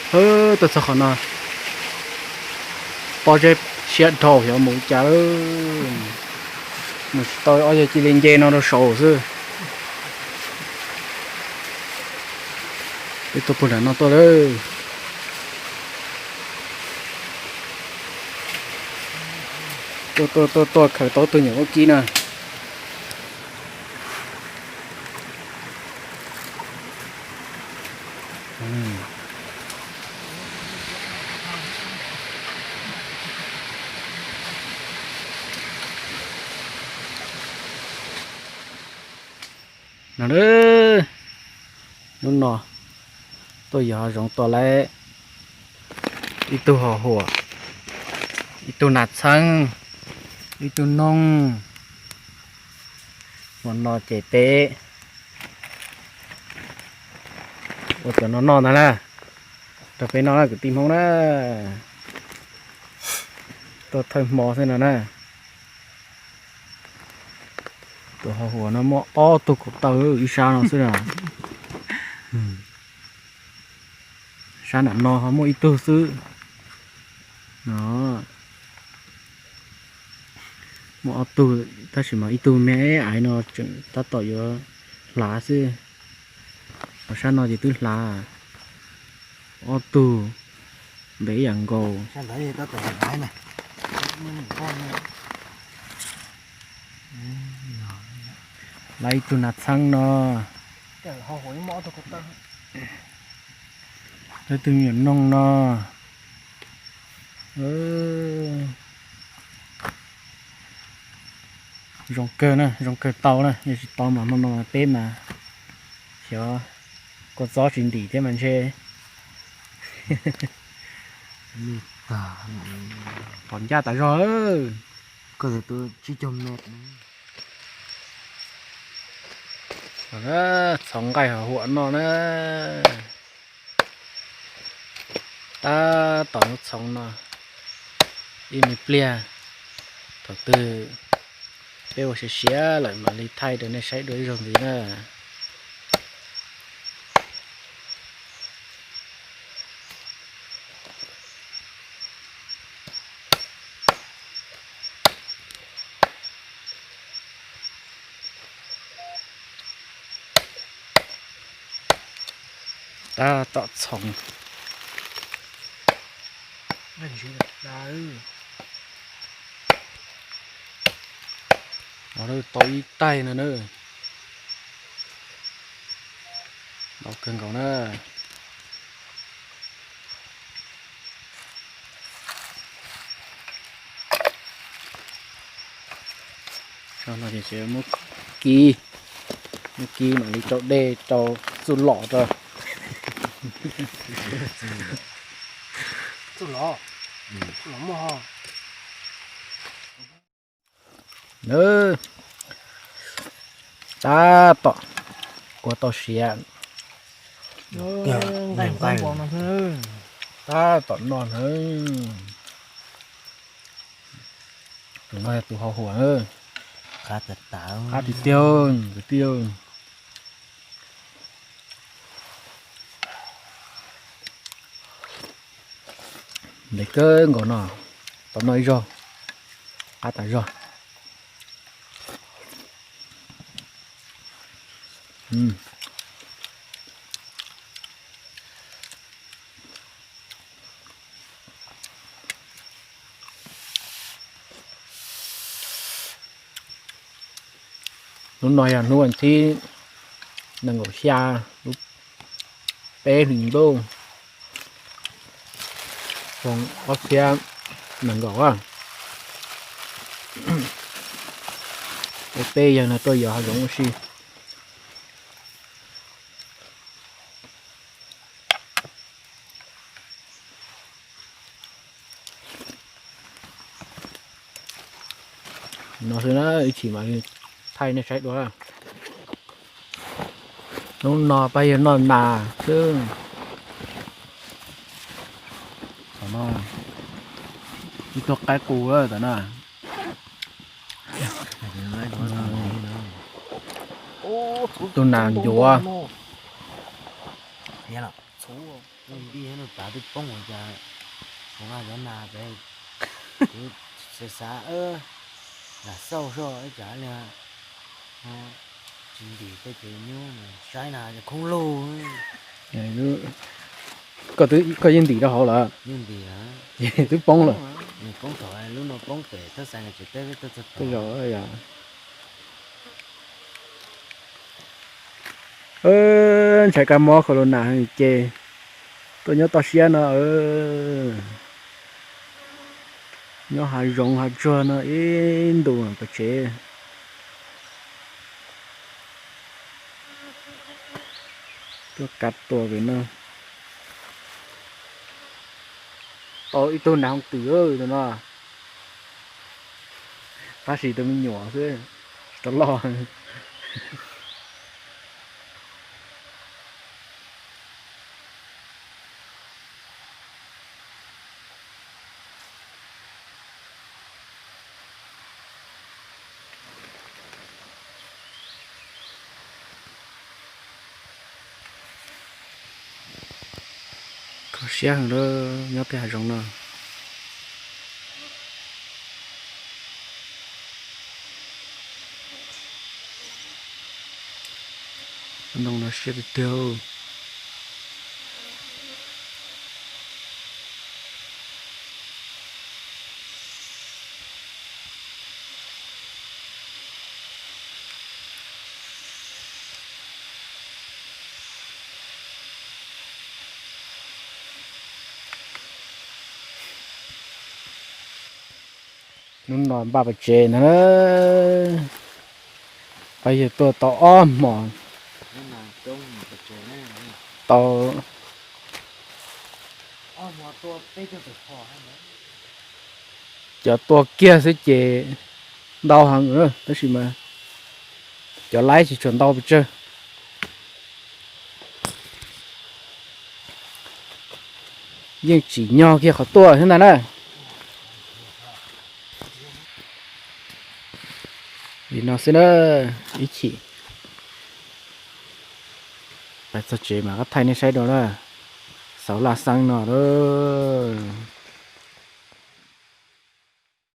Hwb, tuaj txog qhov no, pob zeb siab dhau xyov mus li cas lawm. Mus tsis tau, ob yawg cia li nce no rau saud xwb. Peb tuaj puag nram no tuaj lawm. Tuaj tuaj tuaj tuaj khaws tau tus nyuam vaub kib na. No, hnub no tuaj yos hav zoov tos lawm ib tug ho huam, ib tug nas txheeb, ib tug noog. Hmo no ces peb ua cov no noj ntag na. Rau peb noj na kwv tij Hmoob na. Tuaj thawj hmo xwb no na. Tus ho huam no muaj ob tug kaum tawg ib sab no xwb na. Sab nram no ho muaj ib tug xwb no. Muaj ob tug, tab sis mas ib tug me aiv no tseem tab tom yuav hlav xwb. Ho sab no ces twb hlav ob tug ntev ib yam nkaus. Lawv ib tug nas txheeb no. Lawv tus me nyuam noog no. Zoo kawg na, zoo kawg tau na, yog tsis tau mas hmo no peb mas xyov kua txob tsis ntim thiab mas ntshe. Pom ncaj tas zog. Txhoov nqaij ho huam no na. Tab tom hnub txhoov no, ib me pliag thaum twg peb ua siav siav lawm mam li thaij rau nej saib dua ib zaug ntxiv na. Tab tom txhoov. Tau ib taig no na. Ntau kawg nkaus na. Muab kib, muab kib mam li rau dej rau txuj lom rau. Tab tom kuav tau siav. Tab tom noj na. Tus no yog tus ho huam. Qab tiag tiag kwv tij. Ntev kawg nkaus no, tau noj ib zaug, qab tas zog. Hnub no yog hnub vas thib nees nkaum xya lub peb hlis ntuj, xyoo ob txhiab nees nkaum. Peb yawg no tuaj yos hav zoov ua si. No xwb na, ib chim mam li thaij nej saib dua. Hnub no pab yawg noj nas xwb. Ib tug qaib qus tam na. Tus nas ncuav. Npij npij nws pav twb poob ua cas, kuv nqa cov nas pem, kuv xav xav lam xauj soj ib tsam li tsis ntim tej ces nyuaj, saib na ces khoob lug. Koj yeej ntim rau hauv lawm, twb poob lawm. Poob thaum lub no poob pem thaj xav tsev teb peb tuaj txog tej zaum. Ntshai kab mob corona ces tuaj nyob toj siab no, nyob hav zoov hav tsuag no ib ntus pov tsev. Tuaj kav tua pem no. Tau ib tug nas hooj twm tus no, tab sis tus me nyuam xwb, tsis tau loj. Kho siab heev lawm nyob tej hav zoov no. Ntoo no siab tiag tiag. Hnub no npaj pov tsev na, pab yawg tuaj tau ob hmos, tau cov tua kiag xwb ces ntau heev, tab sis mas cov laib tsis tshua ntau pes tsawg. Yeej tsim nyog kiag qhov tuaj xwb ntag na. Li no xwb na, ib chim pais txog tsev mas kuv thaij nej saib dua na. Xauv laj xeeb no lawm.